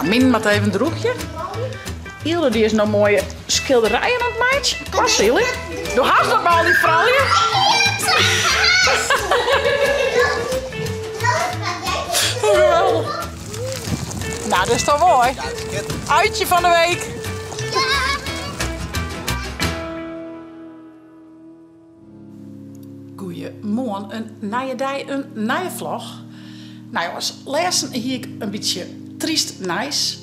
Nou, myn moat even droegje. Ylde dy is no moaie skilderijen oan it meitsjen. Klasse, Ylde. Do hast wat mei al dy froulju. Geweldig. Nou, dit is toch mooi. Uitje van de week. Goeiemoarn, in nije dei, in nije vlog. Nou jongens, lêsten hie ik in bytsje tryst nijs.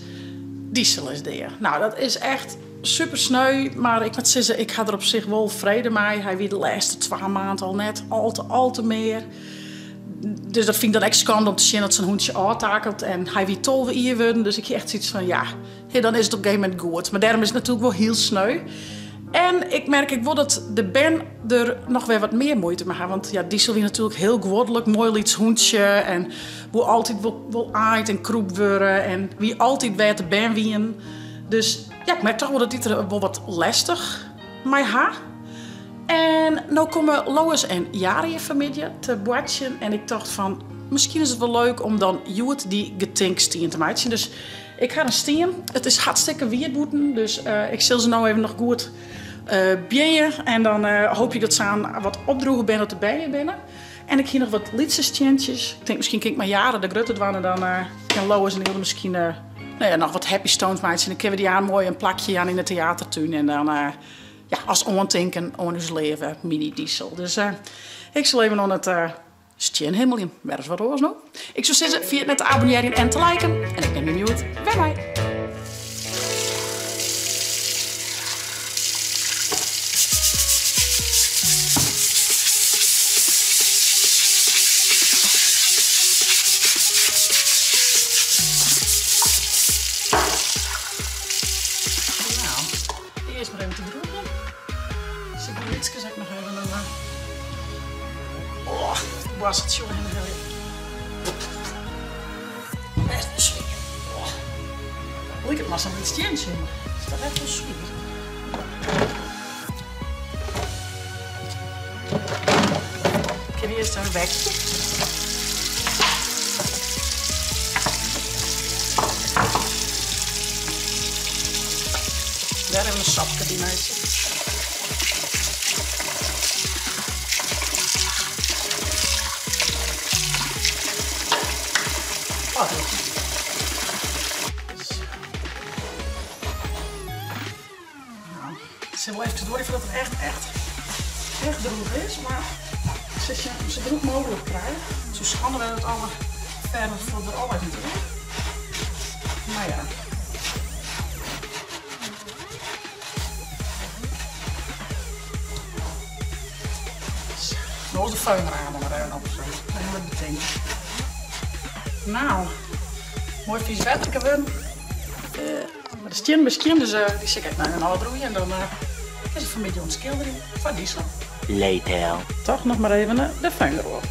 Diesel is dea. Nou, dat is echt super sneu, mar ik moat sizze, ik ha der op sich wol frede mei. Hy wie de lêste twa maand al net al te, al te mear. Dus dat fyn ik dan ek skande om te sjen dat sa'n hûntsje ôftakelt. En hy wie 12 jier wurden, dus ik hie echt soiets fan, ja, dan is it op in gegeven momint goed. Mar dêrom is it natuerlik wol hiel sneu. En ik merk ek wol dat de bern der noch wer wat mear muoite mei ha. Want ja, Diesel wie natuerlik hiel guodlik, moai lyts hûntsje. En woe altyd wol, wol aaid en krûpt wurde. En wie altyd wêr't de bern wienen. Dus ja, ik merk toch wol dat dy der wol wat lestich mei ha. En no komme Lois en Jari fanmiddei te boartsjen. En ik tocht fan, miskien is it wol leuk om dan hjoed dy getinkstien te meitsjen. Dus ik ha in stien. It is hartstikke wiet bûten, dus ik sil se no even noch goed bjinje. En dan hoopje ik dat se aan wat opdroege binne dat de bern hjir binne. En ik hie noch wat lytse stientsjes. Ik tink miskien kin ik mei Jara de grutte dwaan en dan kin Lois en Ylde miskien nou ja, noch wat happy stones meitsjen. Dan kinne we dy aan moai in plakje jaan yn de teatertún. En dan ja, as oantinken oan ús leave mini Diesel. Dus ik sil even oan it stien himmeljen. Wer ris wat oars no. Ik soe sizze, ferjit net te abonnearjen en te liken. En ik nim jim hjoed wer mei. Nou, earst mar even te droegen. Sil ik de lytskes ek noch even een oh, boarsteltsje oerhinne helje. Bêst wol swier. Oh. Liket mar sa'n lyts stientsje, mar is toch echt wol swier. Ik kin earst in wekje. Dêr even in sopke by meitsje. Oh, Zo. Nou, het zit wel even door voordat het echt, echt, echt droog is, maar zit je zo droog mogelijk krijgen. Zo schande we het alle verder voor de altijd natuurlijk. Maar ja. Nou is de föhn eraan dan maar even op. Zo. Even wat betinken. Nou, mooi vies wetter geworden. Maar de stien misschien, dus die zit ik nou in alle roeien en dan is het vanmiddag een schildering van Diesel. Later. Toch nog maar even de föhn erop.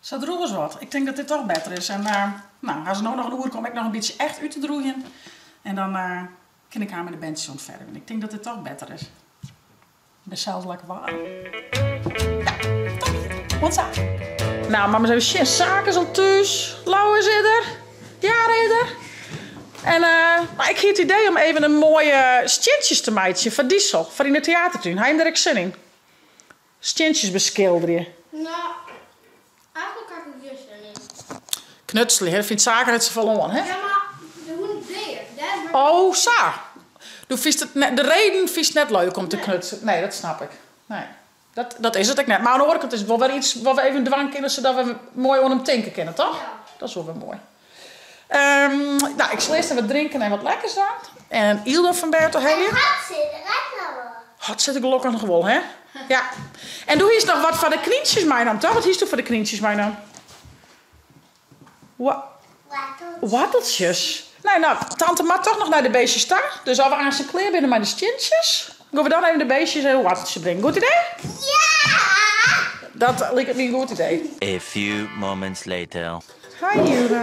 Sa droech as wat. Ik tink dat dit toch better is. En nou, as no noch in oere om ek noch in bytsje echt út te droegjen. En dan kin ik har mei de berntsjes oan it ferven. Ik tink dat dit toch better is. Ik bin sels lekker waarm. Ja, toppie. Oant sa. Nou, mar ris even sjen. Sake is al thús. Louwe is der. Jara is der. En nou, ik hie it idee om even in moaie stientsjes te meitsjen foar Diesel, foar yn de teatertún. Ha jim der ek sin yn? Stientsjes beskilderje. Nou, eigentlik ha ik der gjin sin yn. Knutselje, hè? Fynt Sake net safolle oan, hè? Ja, mar de hûn is dea. Dêr Oh, sa. Do fynst it net, de reden fynst net leuk om te knutselen. Nee, dat snap ik. Nee. Dat, dat is it ek net. Mar oan de oare kant is it wol wer iets wat we even dwaan kinne, sadat we moai oan him tinke kinne, toch? Ja. Dat is wol wer moai. Nou, ik sil earst even wat drinken en wat lekkers dwaan. En Yldo fan bêd ôfhelje. En Hat sit der ek noch wol. Hat sit der gelokkich noch wol, hè? Ja. En do hiest noch wat foar de knyntsjes meinaam, toch? Wat hiest do foar de knyntsjes meinaam? Woarteltsjes. Woarteltsjes? Nee, nou, tante moat toch noch nei de beestjes ta. Dus as we aanst klear binne mei de stientsjes, Gaan we dan even de beestjes even woarteltsje bringen. Goed idee? Ja! Dat liket my in goed idee. A few moments later. Hi Jura.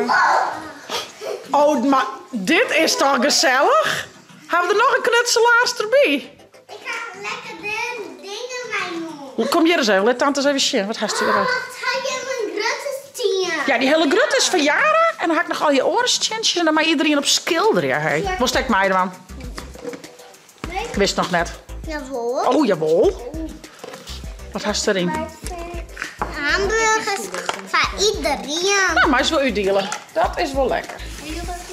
Oh, mar dit is toch gesellich? Hawwe we der noch in knutselaars derby? Ik ha lekker dingen mei Kom hjir ris even, lit tante ris even sjen. Wat hast hjir? Oh, wat ha jim in grutte stien. Ja, dy hiele grutte is foar Jara. En dan ha ik noch al je oare stientsjes en dan mei iedereen op skilderje. Hey. Wolst ek meidwaan? Nee. Ik wist noch net. Jawol. Oh, jawol. Wat hast deryn? Hamburgers foar iedereen. Nou, meist wol útdiele. Dat is wol lekker.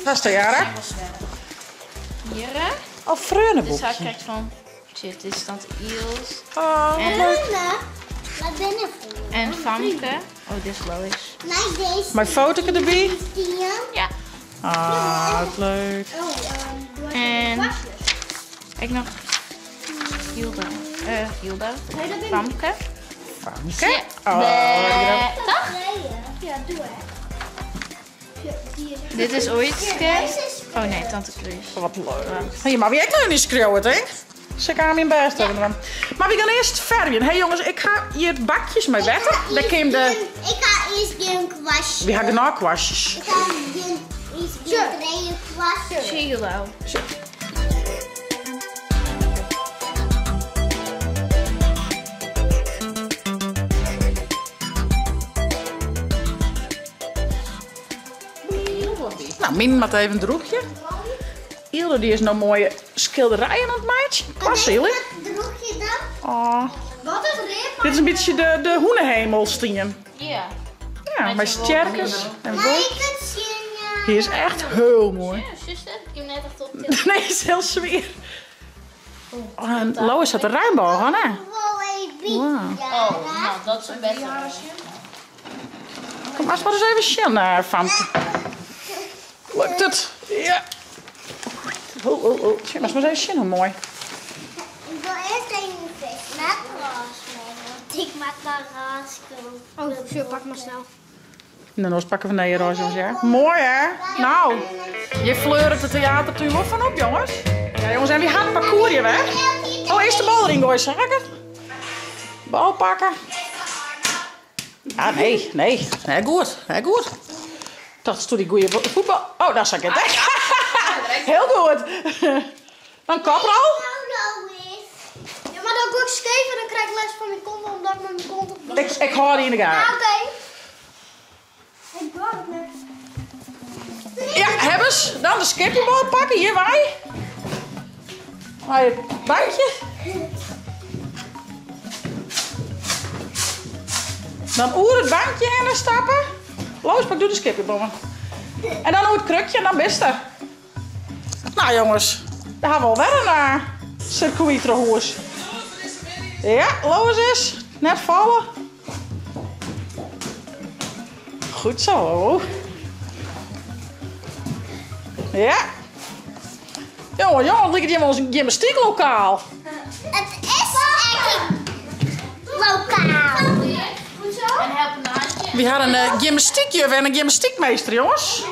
Hast der, Jara? Jara? Oh, freoneboekje. Dus hy krijgt fan... Shit, dit is tante Iels. Oh, wat leuk. Wat bin ik voor? En Famke. Oh, dit is Lois. Mei deze. Mei fotoke derby? Ja. Ah, wat leuk. En ik noch Hilda. Hilda. Famke. Famke? Oh, Toch? Ja, doe hè. Dit is Oitske. Oh nee, tante Truus. Wat leuk. Hey, mar wie ek noch net skriuwe, tink? Sil ik oan myn bêst even dwaan. Mar we gean earst fervjen. Hey jonges, ik ha hjir bakjes mei wetter. Dêr kin de... Ik ha earst gjin kwastje. Wy ha genôch kwastjes. Ik ha gjin, earst gjin trije kwastjes. Chilo. Nou, myn moat even droegje. Ylde dy is no moaie skilderijen oan it meitsjen. Klasse, Ylde. Wat droech je dan? Oh. Wat is read? Dit is in bytsje de, de hûnehemelstien. Ja. Ja, mei stjerkes en Mag wolkjes. ik het zien? Ja. Hy is echt hiel moai. Ja, zuster, ik heb net echt op. Nee, is hiel swier. Oh, en Lois hat de reinbôge, hè? Wow. Oh, nou, dat is een betere. Kom maar eens even sjen, eh, Famke. Lukt it? Ja. Oh, oh, oh. Sjen, maar eens even sjen hoe moai. Ik wil eerst even een vis met roze mee, want ik maak daar roze Oh, zo, pak maar snel. En dan pakken we nee, roze, jongens, ja. Mooi, hè? Nou, je fleurt het theatertuin wel van op, jongens. Ja, jongens, en wie gaat het parcours hier weg? Oh, eerst de bal erin gooien, zaken. Bal pakken. Ah, nee, nee. Nee, goed. Nee, goed. Dat is toen die goede voetbal. Oh, daar zag ik het. Heel goed. Dan koprol. Ja, maar dan gooi ik scheef en dan krijg ik les van mijn kont omdat ik met mijn kont op Ik, ik hou die in de gaten. Oké. Ik doe het net. Ja, hebben ze. Dan de skippybal pakken. Hier wij. Bij het bankje. Dan oer het bankje heen stappen. Loos, pak doe de skippybommen. En dan oer het krukje en dan bist er. Nou jongens, daar hebben we alweer een circuit troch Ja, Lois is net vallen. Goed zo. Ja. Jongen, jongen, het lijkt hier wel eens een gymnastieklokaal. Het is echt een lokaal. En help een handje. We hadden een gymnastiekjuf en een gymnastiekmeester, jongens.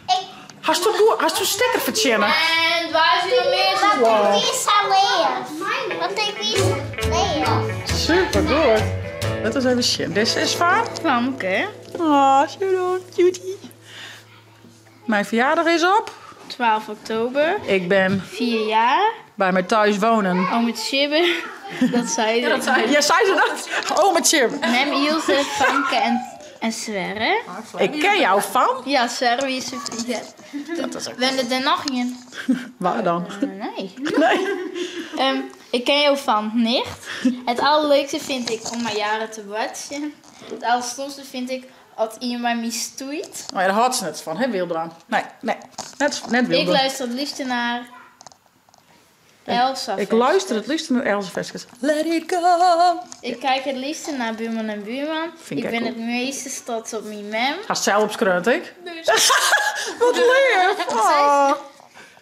Ik Hast du, goed- hast du sticker verzinnen? En waar is nog meer? Wow. ik wist al leer. Want ik wist leer. Super goed. Dat is even shit. Dit is van? Famke. Oh, zo cutie. Mijn verjaardag is op. 12 oktober. Ik ben 4 jaar. bij mij thuis wonen. Oh, met Shibbe. Dat zei ze. dat Ja, zei ze dat? Oh, met Jim. Mem, Ilse, Famke en, en Sverre. Ik ken jou van. Ja, Sverre, wie is ze? Ja. Dat is ook. Ben er nog in? Waar dan? Nee. Nee. Ik ken jou van nicht. Het allerleukste vind ik om mijn jaren te watchen. Het allerstomste vind ik als iemand mij stoeit. Oh ja, daar had ze net van, hè, Wilderaan? Nee, nee. Net, net Ik Wilder. luister het liefste naar Elsa. Ik luister het liefst naar Elsa Veskes. Let it go. Ik kijk het liefste naar Buurman en Buurman. Vind ik ik ben ook. het meeste trots op mijn mem. Gaat zelf op skrunt, ik. Wat lief. Oh.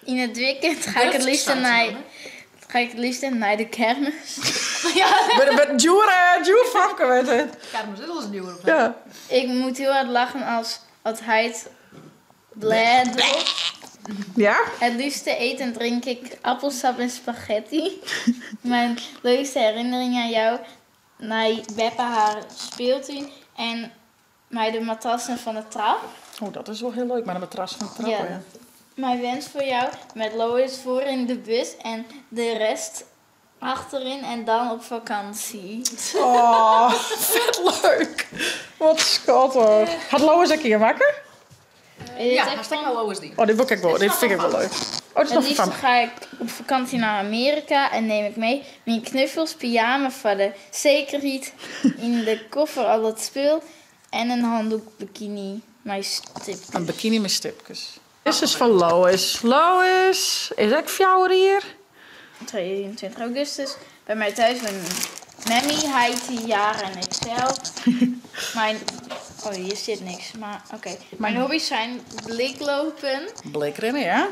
In het weekend ga ik het liefste naar, ga ik het liefste naar de kermis. Met, met Joer, Joer Famke, weet het. Kermis is al een nieuwe. Ja. Ik moet heel hard lachen als, als hij het blij doet. Ja? Het liefste eet en drink ik appelsap en spaghetti. Mijn leukste herinnering aan jou, nei beppe har speeltún en mei de matrassen fan de trap. Oh, dat is wol hiel leuk, mei de matras fan de trap. Ja. Ja. Mijn wens voor jou, met Lois voor in de bus en de rest achterin en dan op vakantie. Oh, vet leuk. Wat skattig. Hat Lois ek ien makke? Ja, Hartstikke wel Lois die. Oh, dit wil ik wel. Dit vind ik wel leuk. Oh, dit is Het nog liefst van. ga ik op vakantie naar Amerika en neem ik mee mijn knuffels, pyjama voor de zekerheid, in de koffer al het spul en een handdoek bikini. Mijn stip. Een bikini met stipjes. Dit is van Lois. Lois, is ik fjouwer hier? 22 augustus bij mij thuis met Mammy, Heidi, Jara en ikzelf. Mijn... Oh, hier zit niks, maar oké. Mijn hobby's zijn bliklopen, Blikrennen, ja.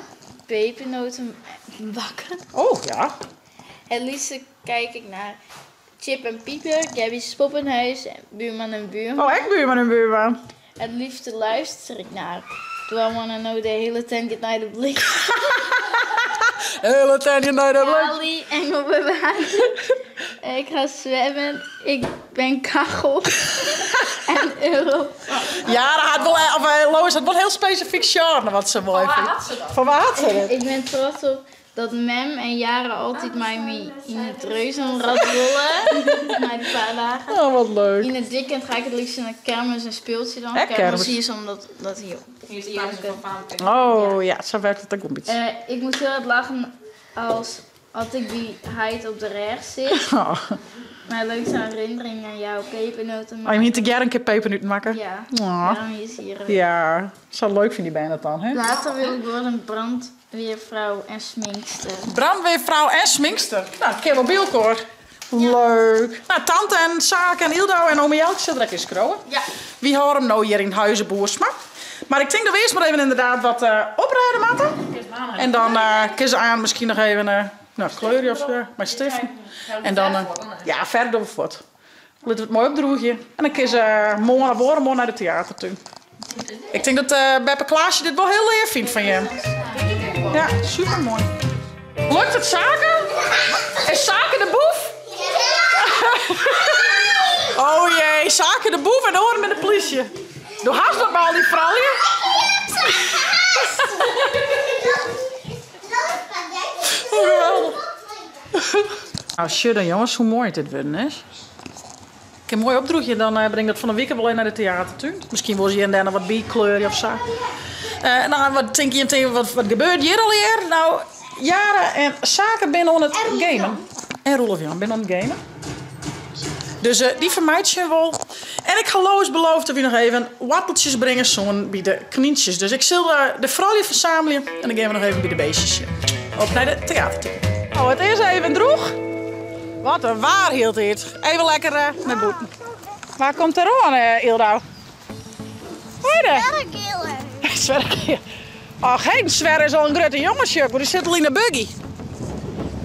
pepernoten bakken. Oh, ja. Het liefste kijk ik naar Chip en Pieper, Gabby's Poppenhuis, en Buurman en Buurman. Oh, ik buurman en buurman. Het liefste luister ik naar Do I Wanna Know de hele tijd get naar de blik. Hele tijd hier naar de blik. Ali, Engelbewaarder. Ik ga zwemmen, ik ben kachel. en euro. Ja, dat had wel, of, Lois had wel heel specifiek genre wat ze mooi Waar vindt. had ze dat? Van waar had ze dat? Ik ben trots op dat Mem en Jara altijd mij mee in het reuzenrad rollen. Na een paar dagen. Oh, wat leuk. In het weekend ga ik het liefst naar kermis en speeltje dan. Hè, Kermis kermis? hier is omdat dat hier Hier is de van Famke. Oh ja, zo werkt het ook een beetje. Ik moet heel hard lachen als, als ik bij Heid op de reg zit. Oh. Mijn leukste herinnering aan jou, pepernoten. Oh, je moet een een keer pepernoten maken? Ja, Oh. daarom is hier. Ja, zo leuk vind die bijna dan, hè? Later wil ik worden brandweervrouw en sminkster. Brandweervrouw en sminkster. Nou, kerel Bielkoor. Leuk. Nou, tante en Saak en Ildo en ome Jelk zullen er eens krowen. Ja. Wie horen hem nou hier in Huizen Boersma? Maar ik denk dat we eerst maar even inderdaad wat oprijden, Matten. En dan kun ze aan misschien nog even nou, kleuren of zo, maar stiften. En dan, ja, verder door voort. Laten we het mooi opdroegen. En dan kun ze morgen worden, morgen naar de theatertuin. Ik denk dat Beppe Klaasje dit wel heel leer vindt van je. Ja, super mooi. Lukt het Zaken? Is Zaken de boef? Oh jee, Zaken de boef en horen met de politie. Doe haast dat maar al die vrouwen. Oh, geweldig. Nou, shit jongens, hoe mooi dit worden is. Ik heb een mooi opdroegje, dan breng ik dat van de week wel in naar de theatertuin. Misschien wil ze hier en daar nog wat bijkleuren of zo. Nou, wat denk je tegen wat gebeurt hier al hier? Nou, Jara en Zaken binnen aan het gamen. En Roelof Jan binnen aan het gamen. Dus die vermijd je wel. En ik ga Lois beloofd dat we nog even wappeltjes brengen zo'n bij de knietjes. Dus ik zal de vrouwen verzamelen en dan gaan we nog even bij de beestjes. Op naar de theatertuin. Oh, het is even droeg. Wat een waar hield dit. Even lekker naar boeten. Waar komt er aan, Ildo? Hoi daar. Zwerk. Oh, geen Sverre is al een grote jongensje, maar die zit al in de buggy.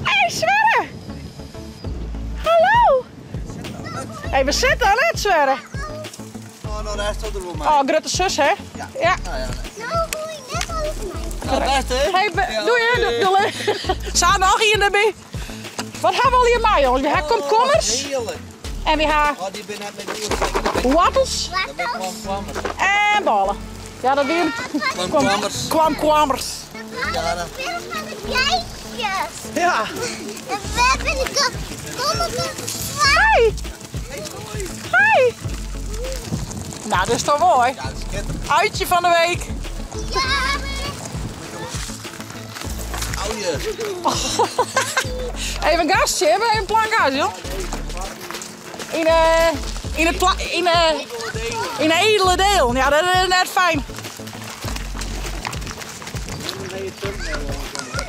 Hé, hey, Sverre! Hallo! Hé, hey, we zitten al, hè, Sverre? Oh, nou, daar staat er wel maar. Oh, grote zus, hè? Ja. Ja. Nou, ja, nee. Nou voel ik net als mij. Nou, best, hè? Hey, doei, hè? Doei, doei. Staan nog hier erbij. Wat hebben we al hier mee, jongens? We hebben komkommers. Oh, heerlijk. En we hebben Oh, die ben net met die wattels Dat ben kwam kwammers. en ballen. Ja, dat weer. Kwam kwammers. Kwam kwammers. Ja, dat- Weer van de kijkjes. Ja. En we hebben de komkommers. Hi. Hi. Nou, dat is toch mooi. Ja, dat is schitterend. Uitje van de week. Ja. Ouwe. Even een gastje hebben, even een plank gas, joh. In, in het pla in, in een edele deel. Ja, dat is net fijn.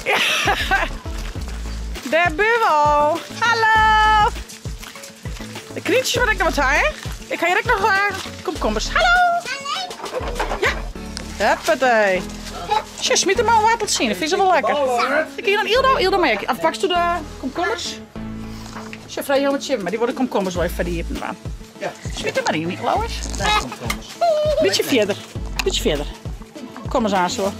Ja. Daar ben we al. Hallo. De knietjes wat ik nog wat hè? Ik ga hier ook nog komkommers. Hallo. Ja. Huppatee. Tje, smiet hem maar een wappelt zien. Dat vind ze wel lekker. Ik hier dan Ildo. Ildo maar. Of pakst u de komkommers? Chef, vrij jongen, maar die worden komkommers wel even van die hippen aan. Ja. Smiet hem maar in, Lois. Komkommers. Beetje verder. Beetje verder. Kom eens aan, zo.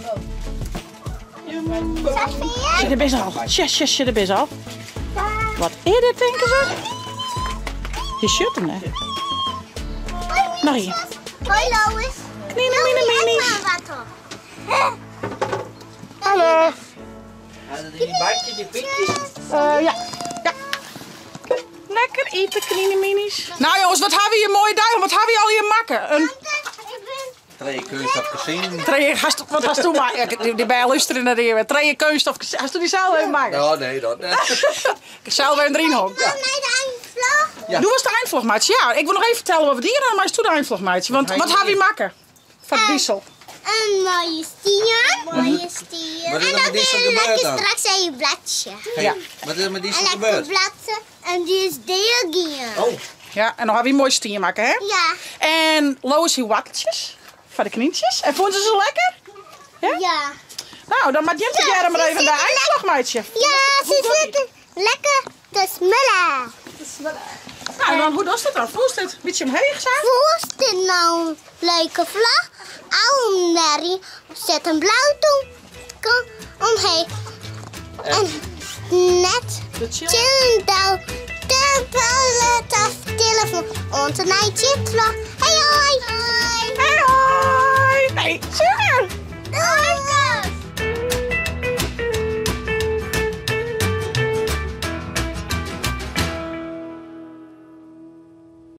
Sjoch, dêr binne se al. Sjoch, sjoch, sjoch, dêr binne se al. Wat is dit, tinke se? Je sjocht him net. Noch ien. Hoi Lois. Knine, mine, mini. Hallo. Die bakje, die pietjes. Ja. Ja. Lekker ite, knine minis. Nou jongens, wat hawwe wy in moaie dei, wat hawwe wy allegear makke? In Trije keunststof kezinen. Trije, hast, wat hast do makke? Ja, dy bern lústerje net mear. Trije keunststof kezinen. Hast do dy sels even makke? No, nee, dat net. Sels even deryn hongen. Ja. Nei de einvlog. Ja. Do wolst de einvlog meitsje? Ja, ik wol noch even fertelle wat we dien hawwe, meist do de einvlog meitsje. Want wat hawwe wy makke foar Diesel? In moaie stien. Moaie stien. Wat is En er dan met Diesel kun je gebeurd lekker dan? straks in je bladje. Hey, Ja. Wat is er met Diesel En lekker gebeurd? bladje en die is deelgien. Oh, Ja, en dan hawwe wy in moaie stien makke, hè? Ja. En Lois hie woarteltsjes foar de knyntsjes. En fûnen se se lekker? Ja? Ja. Nou, dan moat jim tegearre mar even de einvlog meitsje. Ja, ze zitten lekker te smullen. Nou, dan, hoe dochst dat dan? Voelst it bytsje omheech sa? Voelst dit nou een leuke vlag? Oude Mary zet een blauw tong omheen. En net De chill. chillen de telefoon. Onze nijtje vlag. Hey hoi. Hey hoi! Nee, super! Doei.